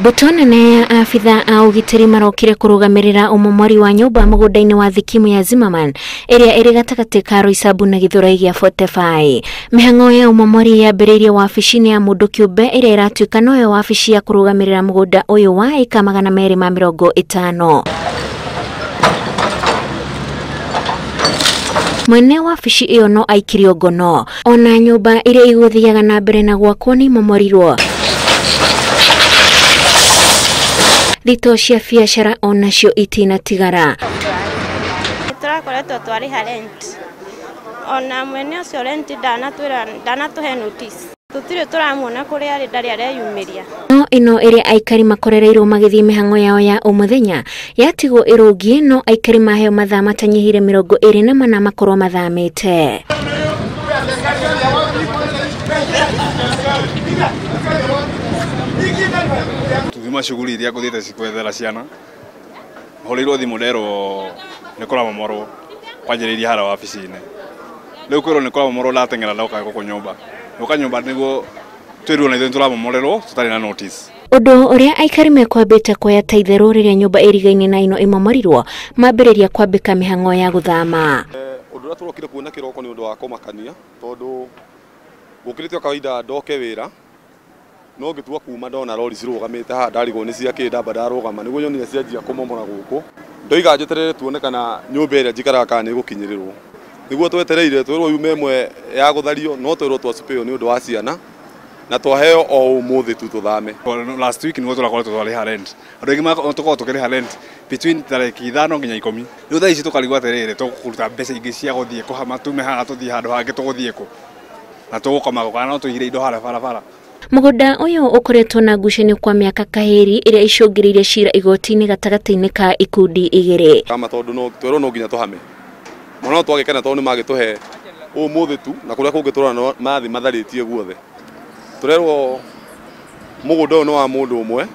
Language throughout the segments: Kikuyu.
Mbũtũ nene ya abithaa a ũgitĩri marokire kũrũgamĩrĩra ũmomori wa nyũmba mũgũnda-inĩ wa thikimu ya Zimmerman ĩrĩa ĩrĩ gatagatĩ ka Roysambu na Gĩthũrai gĩa 45. Mĩhang'o ya ũmomori yambĩrĩirie wabici-inĩ ya mũndũ kĩũmbe ĩrĩa ĩratuĩka noyo wabici ya kũrũgamĩrĩra mũgũnda ũyũ wa ĩka 250. Mwene wabici ĩyo no aikirio ngono ona nyũmba iria igũthiaga na mbere na gwakwo nĩ imomorirwo. Thito cia biacara onacio itinatigara. Tũrakoretwo twarĩha rent ona mwene ũcio rent ndanatwĩra ndanatũhe notice tũtirĩ tũramuona kũrĩa arĩ ndarĩ areyumĩria. No ĩno ĩrĩa aikari makorereirwo magĩthiĩ mĩhang'o yao ya o mũthenya yatigwo ĩrũngiĩ no aikari maheo mathaa matanyihĩire 24 makorwo mathamĩte. Tuthima shughuli iria ngũthiĩte cikwethera ciana hũrĩirwo thimũ nderwo nĩ kũramomorwo kwanjĩrĩirie harĩa wabici-inĩ rĩu kwĩrwo nĩ kũramomorwo ndateng'era ndoka gũkũ nyũmba ndoka nyũmba nĩguo twĩrwo na ithuĩ nĩtũramomorerwo tũtarĩ na notice. Ũndũ ũrĩa aikari mekwambĩte kuoya ta itherũ rĩrĩa nyũmba ĩrigaine na ĩno ĩmomorirwo mambĩrĩria kwambĩka mĩhang'o ya gũthama. Ũndũ ũrĩa tũrokire kuona kĩroko nĩ ũndũ wa kũmakania tondũ gũkĩrĩte o kawaida ndoke wĩra no ngĩtua kuma ndona rori cirũgamĩte haha ndarigwo nĩ cia kĩ ndamba ndarũgama nĩguo nyonire cianjia kũmomora gũkũ ndoiga njeterere tuone kana nyũmba ĩrĩa njikaraga kana nĩ ĩgũkinyĩrĩrwo nĩguo twetereire twĩrwo yume ĩmwe ya gũthario no twĩrwo twacupĩo nĩ ũndũ wa ciana na twaheo o ũmũthĩ tu tũthame. Last week nĩguo tũrakoretwo twarĩha rent andũ aingĩ tũkoragwo tũkĩrĩha rent between tarĩki 5 nginya 10 rĩu thaa ici tũkarigwo atĩrĩrĩ tũkũruta mbeca ingĩ cia gũthiĩ kũhama tume haha tũthiĩ handũ hangĩ tũgũthiĩ kũ na tũgũkoma kũ kana no tũigire indo harĩa barabara. Mũgũnda ũyũ ũkoretwo na ngucanio kwa mĩaka kahĩri ĩrĩa icũngĩrĩirie cira igoti-inĩ gatagatĩ-inĩ ka ikundi igĩrĩ. Kama tondũ no twĩrwo no nginya tũhame mũno twagĩkena tondũ nĩ magĩtũhe ũmũthĩ tu na kũrĩa kũngĩ tũrona mathi matharĩtie guothe tũrerwo mũgũnda ũyũ nĩ wa mũndũ ũmwe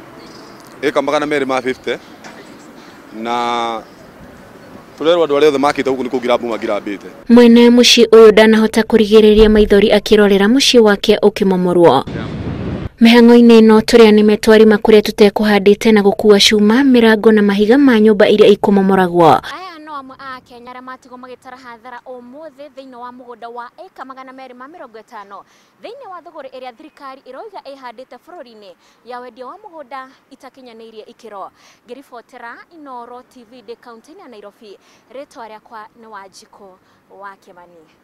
ĩka 250 na tũrerwo andũ arĩa othe makĩte gũkũ nĩ kũngirambu mangirambĩte. Mwene mũciĩ ũyũ ndanahota kũrigĩrĩria maithori akĩrorera mũciĩ wake ũkĩmomorwo. Mĩhang'o-inĩ ĩno tũrĩa nĩme twarima kũrĩa tũtekũhandĩte na gũkua cuma mĩrango na mahiga ma nyũmba iria ikũmomoragwo. Aya no amwe a Kenya arĩa matigwo magĩtara hathara ũmũthĩ thĩinĩ wa mũgũnda wa ĩka 250 thĩinĩ wa thũgũrĩ ĩrĩa thirikari ĩroiga ĩhandĩte bũrũri-inĩ ya wendia wa mũgũnda itakinyanĩirie ikĩro. Ngĩribotera Inooro TV ndĩ kaunti-inĩ ya Nairobi, rĩtwa rĩakwa nĩ Wanjikũ wa Kĩmani.